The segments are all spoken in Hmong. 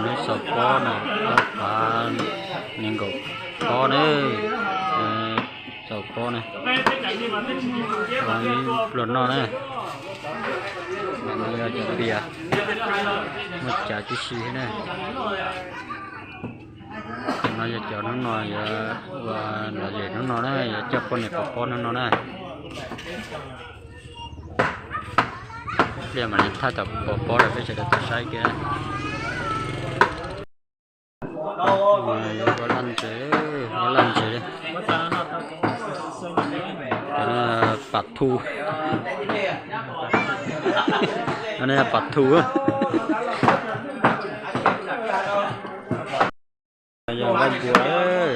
Neb xaus pob na, ob phav nees nkaum pob na, xaus pob na. Pluas noj na, yog cov pias, muaj cav tib si na. No yog cov hnub no yuav ua lom zem hnub no na, yuav coj poj niam pov pob hnub no na. Pliag mam li thaij tau pov pob rau peb sawv daws tau saib kiag. Yuav ua laj ntses, ua laj ntses li. Pam thu, no yog pam thu. Yog vaj ncuav.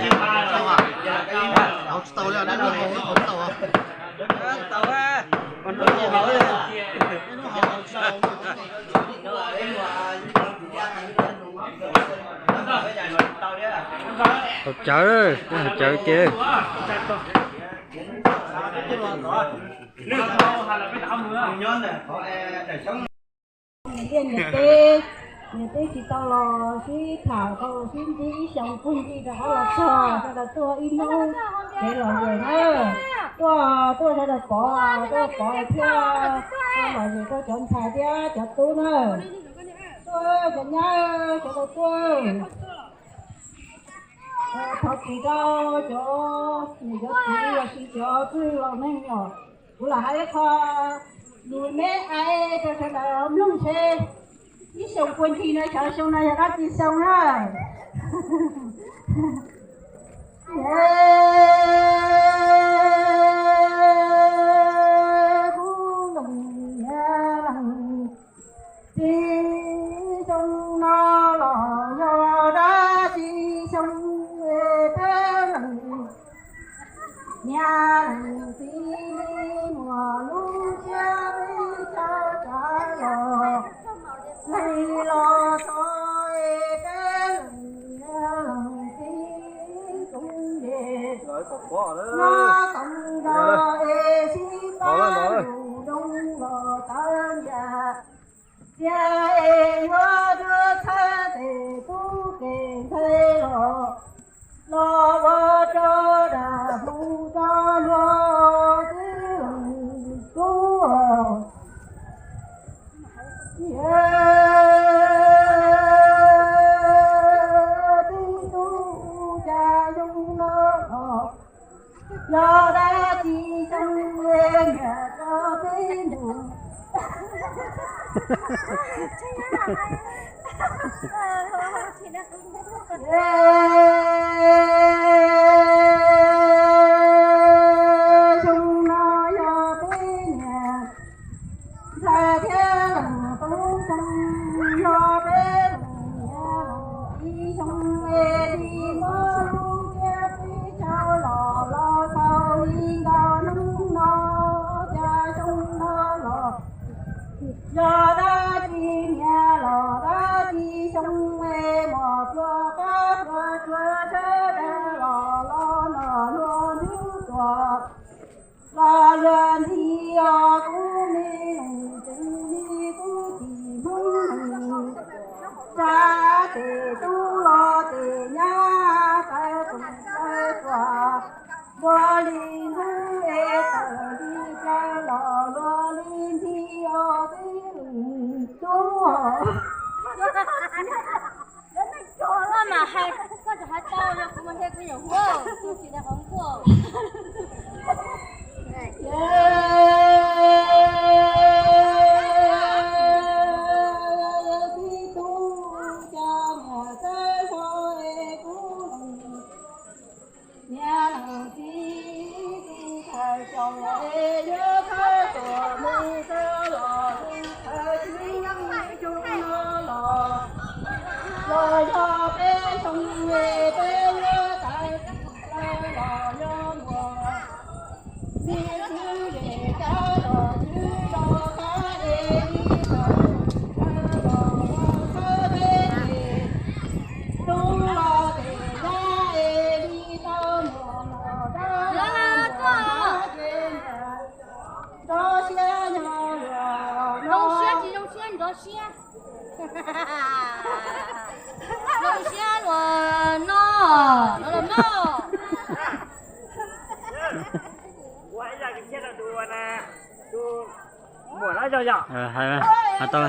Haus cawv, haus cawv ces. Niam tij, niam tij tsis tau los sib tham tau los sib ntsib ib xyoo puag ncig rov qab los txog, sawv daws tuaj ib hnub kev lom zem na. Tuaj, tuaj sawv daws pov, tuaj pov thiab, tuaj lom zem rau cov ntxhais thiab cov tub na. Tuaj cov nyab, sawv daws tuaj. Thov txim rau cov niam cov txiv los sis cov phooj ywg los neeg os, kuv lam hais ib qho lus me me rau sawv daws mloog seb ib xyoo puag ncig no xyov xyoo no yog dab tsi xyoo na. Txiv xyoo no los yog dab tsi xyoo, peb leej niam leej txiv li muaj lub siab peb cav tsav los, neeg los txog peb leej niam leej txiv koob yem, nyob tau nrog es sib pab lus zoo los tawv nyias. Txia es yuav tuaj txhawb tes tub kev ntxhais los, los ua rau dam mus rau luag tib leeg tub. Txiv tub cas zoo no los, yog dab tsi xyoo niam rau peb mus. Xyoo no yog peb niam ntxhais thiab leej tub xyoo, yog peb leej niam ib xyoo es li muab lub siab peb cav los, los txog li nkaus hnub no, cas xyoo no los yog dab tsi niam los dab tsi xyoo, es mos pluas qab pluas tsuas sawv daws los, los noj luag nrub tuaj. Los luag ntxhi os kuv me leej txiv, kuv txiv Hmoob, tsa tes tub los tes nyab, tawv tus tawv tuaj, luag li ntxhw es tawm li plaws los luag li ntxhi os tib leej tub. Koj mas hais, koj tsis hais tau, kuv mas thiaj kuv nyuam hu, kuv tsis hais qhov nkuaj. Txiv tub, cas niam txawj so es kuv niam leej txiv tus thawj xyoo es yuav thawj tuaj mus thawj los tus thawj xyoo no los, los yog peb xyoo es peb yuav tawm plaws los yog muaj me txwv zes cab los txwv rau qab es li tawm plaws los yog thawj peb es tub los tes Siab. Zoo siab los noj, los noj. Muaj lawm yog yog. Hais tau.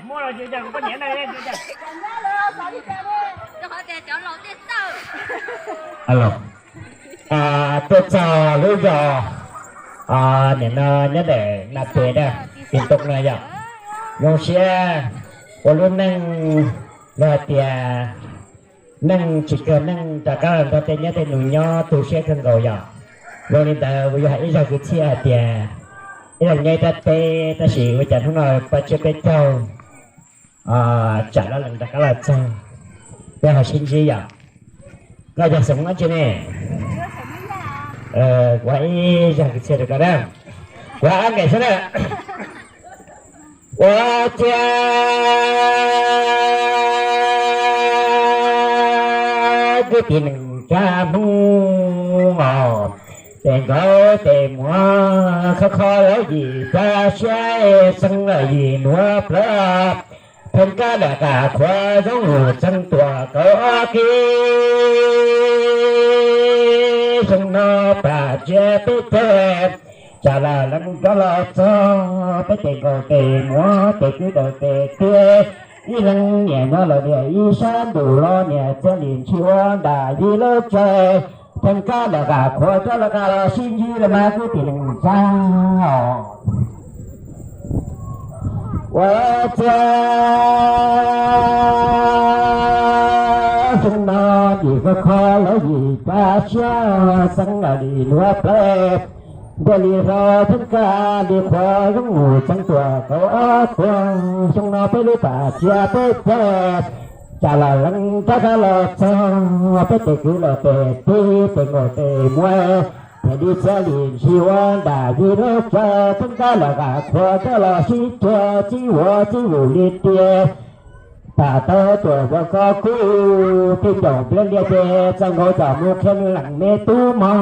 Muaj los kuv poj niam na. Alo. Tuaj txog lub zos nim no nyob ntawm Nas Pes na, Pes Toom no yom. Zoo siab ua lub neej los hais tias neej tsis kawg neej rov qab los nrog tej niam tej txiv nyob tu siab kawg nkaus yom. Zoo li ntawd kuv yuav hais ib zag kwv txhiaj hais tias ib leeg nyob ib rab teb tab sis ua cas hnub no paj tsiab peb caug tsam laj lees rov qab los txog, peb ho sib ntsib yom. Koj yog xeem dab tsi ne? Kuv hais ib zag kwv txhiaj rau koj na. Kuv hais ab nkaim xwb na. Ua ciav kwv tij neej tsa Hmoob os, tes nkaus tes muag khov kho lawv yim pab siab xeeb lawm yim nuav plawv, theej kab lawm qas qhuav zoo lug txeeg tuam kaum ob kis. Xyoo no paj tsiab peb caug tsam laj lees rov los txog, peb tes nkaus tes muag tes kwv daws tes tiab, ib leeg niam nyob lawm niam ib sab ntuj los niam txiav lim ntshis ua nram yim lub tsev, theej kab lawm qas qhuav rov lawv qas los sib ntsib lawm mas kwv tij neej tsa. Ua ciav xyoo no yim khov kho lawv yim pab siab xeeb lawm yim nuav plawv, ntiag li hlo theej kab li qhuav zoo lug txeeg tuam kaum ob tuag. Xyoo no peb lub paj tsiab peb caug tsam laj lees rov qab los txog, peb tes kwv lawm tes tij tes nkaus tes muag, tes li txiav lim ntshis ua nram yim lub tsev, theej kab lawm qas qhuav rov los sib cuag txij vuas txij vus li tiag. Paj tau tuam vuas koj kuj tij ncaum npliag lias ces txawm nkaus coj mus qhia leej me tub mog.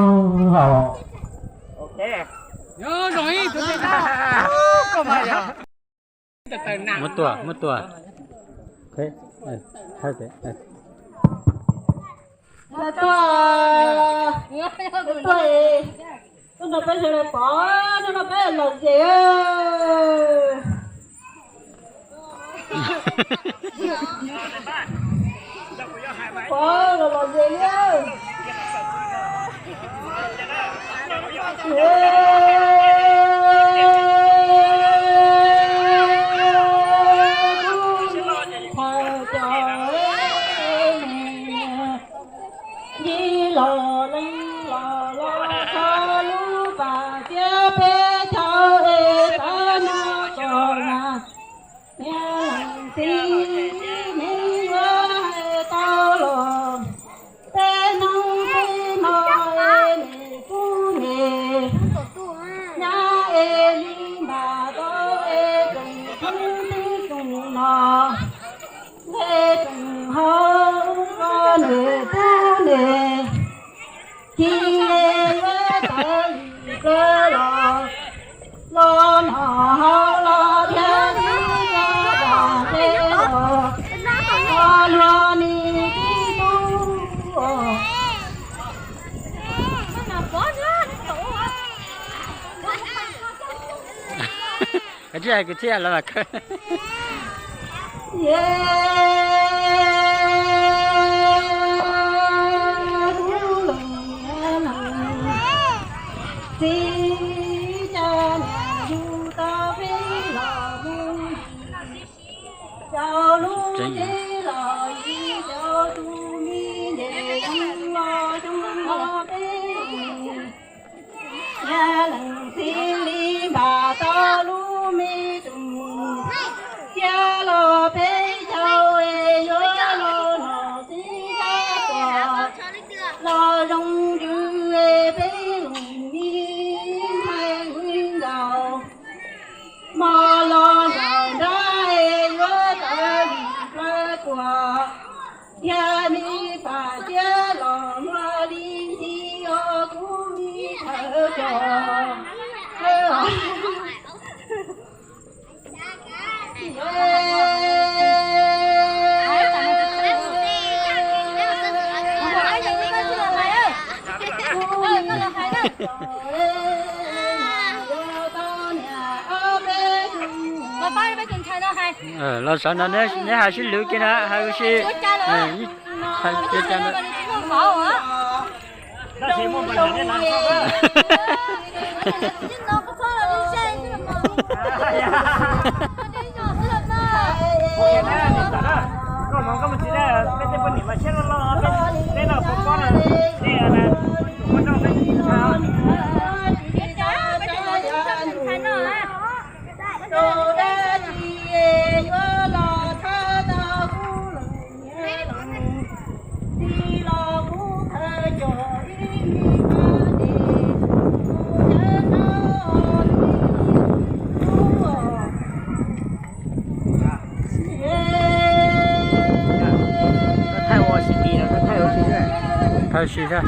Muab tua, muab tua. Tuaj, tuaj, tuaj nrog peb sawv daws pov, tuaj nrog peb lom zem. Pov los lom zem li. Nci los leej los los txog lub pas tiab peb caug es tab no txog na. Niag leej txiv, neb yuav hais tau los, peb hnub peb hmo es neb kuj neb, nyab es li npam tau es tseem thoob tib tug no, neb tseem hauv ko neb kuj neb, ci es yuav tawv yim plaws los, los noj haus los thiab tib co dam ntev los, los luag nis tib tug. Tsis hais kwv txhiaj los mas kawg. Txiv, cas niam yug tau peb los mus, cov lub tsev los yim cov tus me nyuam zoo los zoo los peb. Yog leej txiv li npam tau lub me tus, cia los peb caug es yuav los noj txiv qab tuam, los zoo ntsws es peb lub me ntxhais hwj nkaus, mos los nraum nrab es yuav tawv yim plaws tuam, yog me pas tiab los muaj li ntxi os kuv me thawj coj. Los saum no neb hais sib lwv kiag na, hais ua si. Thawj si thiab.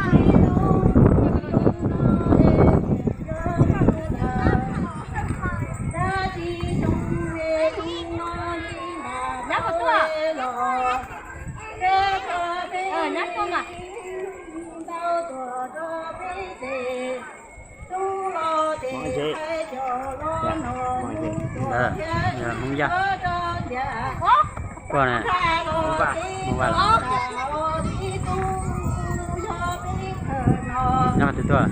Hmoob Yaj, Hmoob Vaj, Hmoob Vaj los. Nyob qhov twg tuaj?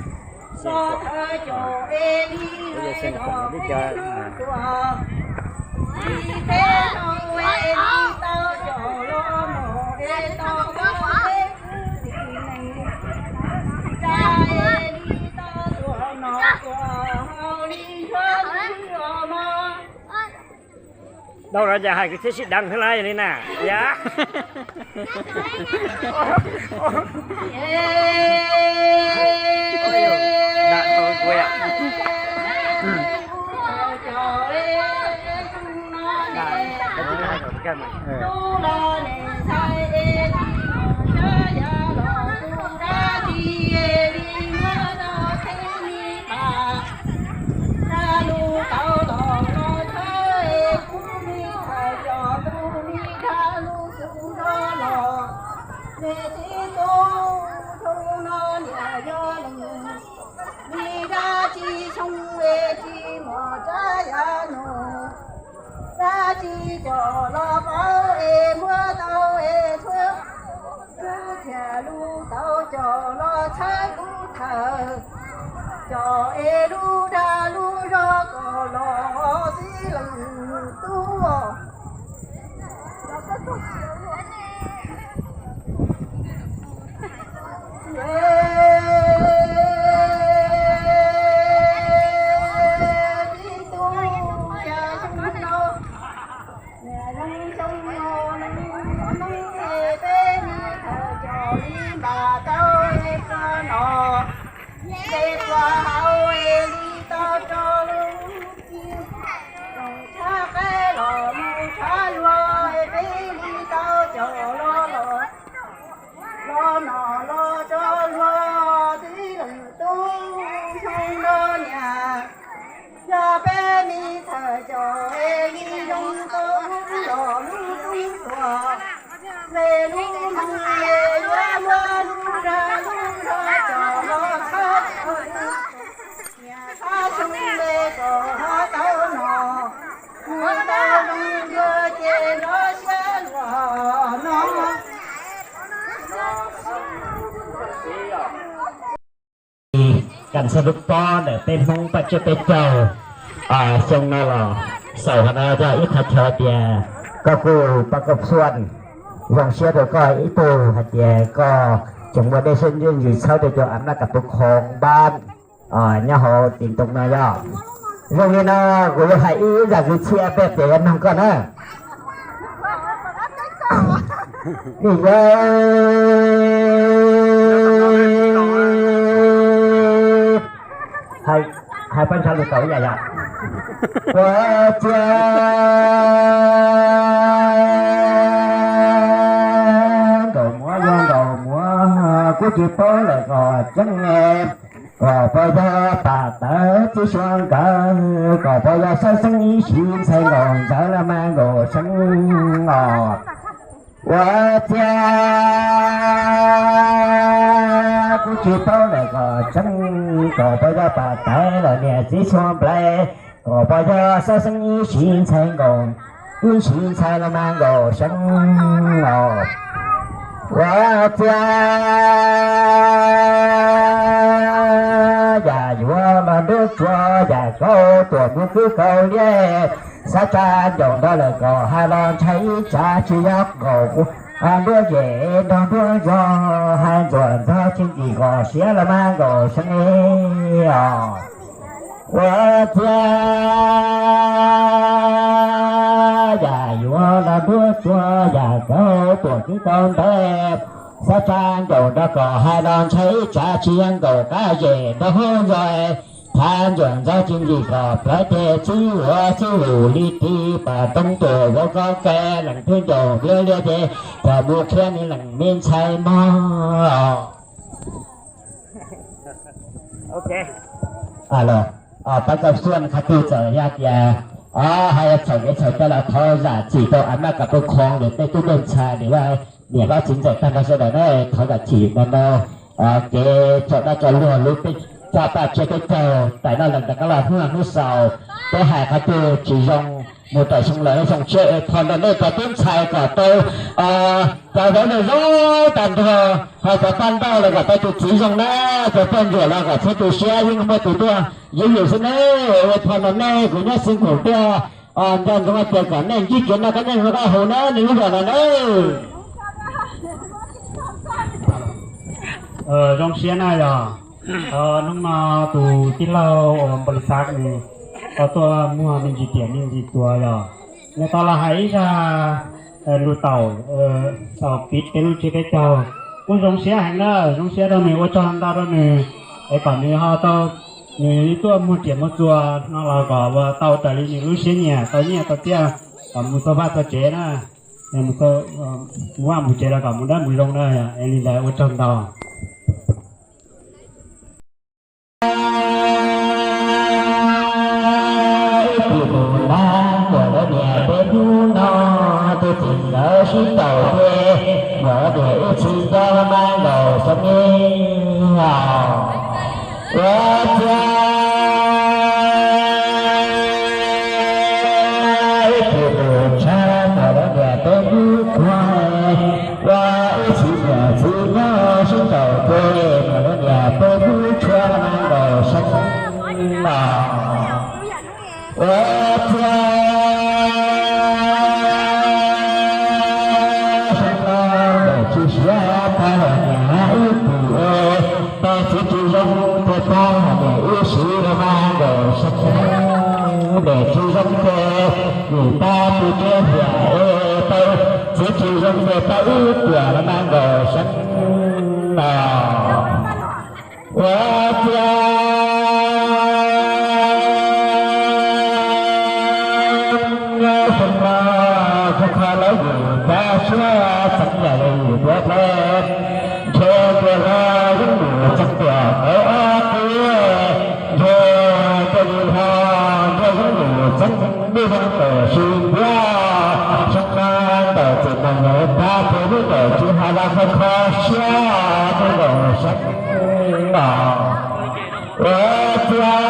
Dhau no cas hais kwv txhiaj sib deev thiab na yog li na. Yog. Li dab tsi xyoo es tsis muaj tsav yam nus, dab tsi coj los pauv es muab tau es tshuab, lub txhia lub tau coj los txhawb kuv thawm, coj es lub dag lub zog kom los xib leej tub. Los no los tso luag tib leeg tub xyoo no niam, yog peb me ntxhais cov es li zoo tau los lub tub tuag, me lub neej es yuav muab lub dag lub zog coj los txhawb, niam txhab xyoo me kom ho tau no, mus tau zoo dua ces nrov siab luag no. Kam txog lub pob ntawm peb Hmoob paj tsiab peb caug, xyoo no los xaus qhov no coj ib qho chaw tias koj kuj pab koj txuaj zoo siab rau koj ib tug hais tias koj tseem muaj dej siab ntsws txhawb rau cov a mlaj kas tus khoov npab nyob hauv tim ntoo no yog. Zoo li no kuv yuav hais ib zaj kwv txhiaj peb tias yuav noog koj na. Li yog hais pab ntshav lus tau ib yam yog ua ciav nkaus muav yog nkaus muav kuj tsis paub lawm kom tseeb kom pab yog pam tawv tib suav nkawd kom pab yog sab xeeb ib sim ntxhais nkaus ntxawv los mas nkaus seeb os. Ua ciav kuj tsis paub lawm kom tseeb kom pab yog pam tawv los niam txiv xuab nplai kom pab yog sab xeeb ib sim ntxhais nkaus Ib ntsis ntxhais los mas nkaum seev los ua txiab, yam yuav los nruab tsua, yam kaub tuam npua kwb kaus liab, xab tsa ncaum nrog lawm kom hais los ntshai ib tsav tsis yog nkaum, nruab yem nrog nruab yog, hais ntxuam ntxog tsis nkim kom siav los mas nkaum seev os. Ua txiab, yam yuav los nruab tsua, yam kaub tuam kwb kaus ntawd, xab tsa ncaum nrog kom hais los ntshai ib tsav tsis yog nkaum, qab yem nrog hoob yos, thav ntxuam ntxog tsis nkim kom plawv tes txib ua txij lus li ti pas toob tuam vauv kob ke lees twb ncaum liab liab ces kom mus qhia nws lees me ntxhais mog. Pab Kaus Xuaj qhov twg txawm yog tias hais txhaum kev txhaum cai los thov zam txim rau av maj kom pw khoov lwm tej tub tej ntxhais lwm niam hlob txiv ntxawm tag nrho sawv daws na, thov zam txim ntau ntau kev txhaum dab txhaum luag lub peb caj paj tsiab peb caug tais noj lees rov qab los hnub no hnub xaus, peb hais qhov twg tsis zoo mus tawm xyoo lawm xyoo tshiab es thov nrog nej cov tub ntxhais kom tau cov vauv zoo zoo tag nrho, ho cov poj nrauj los kom tau tus txiv zoo na, cov poj ntsuam los kom txhob tu siab, yeej muaj tus tuaj yeej yus xwb ne. Ua txog no nej kuv nyob xwb kuv tuaj nco ntsoov tias kom nej ntsib kev noj qab nyob zoo qab hau na nej lub zos no na. Zoo siab na yog hnub no tus tij laug uas npaum li xav nws tau tuaj muag me ntsis riam me ntsis txuas yog nws tau los hais ib zaj lus taum xaus piv peb lub tsiab peb caug. Kuj zoo siab heev na, zoo siab rau nws, ua tsaug ntau rau nws es kom nws ho tau nws tuaj muag riam muag txuas no los kom ua tau raws li nws lub siab nyiam, tau nyiaj tau txiaj kom mus txog vaj txog tsev na, mus vaj mus tsev los kom mus dawb mus zoo na. Es li ntawd ua tsaug ntau. Ib tug tus nab muam lawv niam peb hnub no tus txiv nkawd sib ntaus thiab, nkawd niam ib txhis nco mas nkaus xyoo ib os. Ua txiab ib tug tus ntxhais muam lawv niam peb hnub kuag, ua ib txhis niam txiv nyob sib ntaus thiab, muam lawv niam peb hnub tshuav mas nkaus xyoo los. Ua txiab xyoo no lawm tsis siav tag lawm niam ib tug es, tau txiv tsis zoo ces tau niam ib sim los mas nkaus xyoo, lawm tsis zoo ces nws tau tus tsiaj hiam es tau txiv tsis zoo ces tau ib tiam los mas nkaus xyoo los. Ua txiab xyoo no kho kho lawv yus cov siab txeev yam li yus duav dlawb, ntshe tus hlob yeej yus txeev tuam nkawd ob tug, ntshe tus hlob ntshe yeej yus txeev ntuj zoo tam sim ntiag. Xyoo no ntawm txim mus yog ib pab thiab lub ntawm tsis hais los kho kho siab ntuj zoo xyoo los. Ua txiab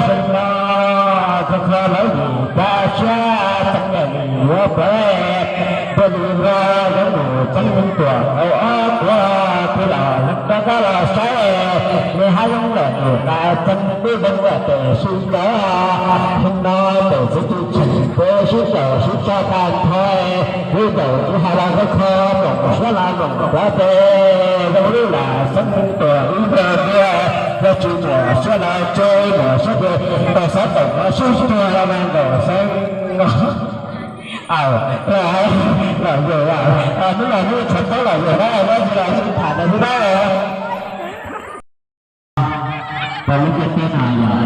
xyoo no kho kho lawv yus cov siab txeev yam li yuav pab, tus hlob yeej yus txeev tuam nkawd ob tug, tus hlob yeej rov qab los saib nws hab zoo lawm nws qab txeev ntuj zoo tam sim ntawd. Xyoo no tam sim tsis tseem peb sib caum sib tso tag nrho, lub ntawm tsis hais los kho kho moom siab los moom plawv tes zoo li lam xeeb tuam ib zaug tiag, yog tsis muaj siab los tso muaj siab ces tau xav tawm los sib tuag los mas nkaum xeeb. Aw, los yog, hnub no hnub tshav taub los yog na, dab tsi los sib tham rau hnub na. Rau lub ntiaj teb no yog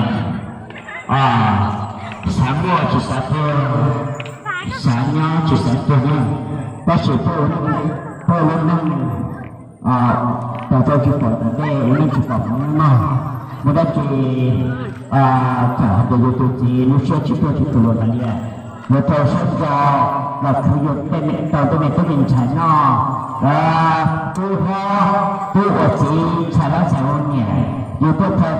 xav muaj tsis xav tuag, xav nyob tsis xav tuag na. Tab sis peb ua neej, peb ua lub neej tau tau tsis pom tom ntej, ua neej tsis pom hmoov mog. Muaj dab tsi txawm hais tias yus tus txiv lub siab tsis tuag tsis tuag los hais tias yuav rau siab ntso los khwv yus tej me, rau tej me tub me ntxhais noj, tub hlob tub ua txiv, ntxhais hlob ntxhais ua niam, yus tuaj thov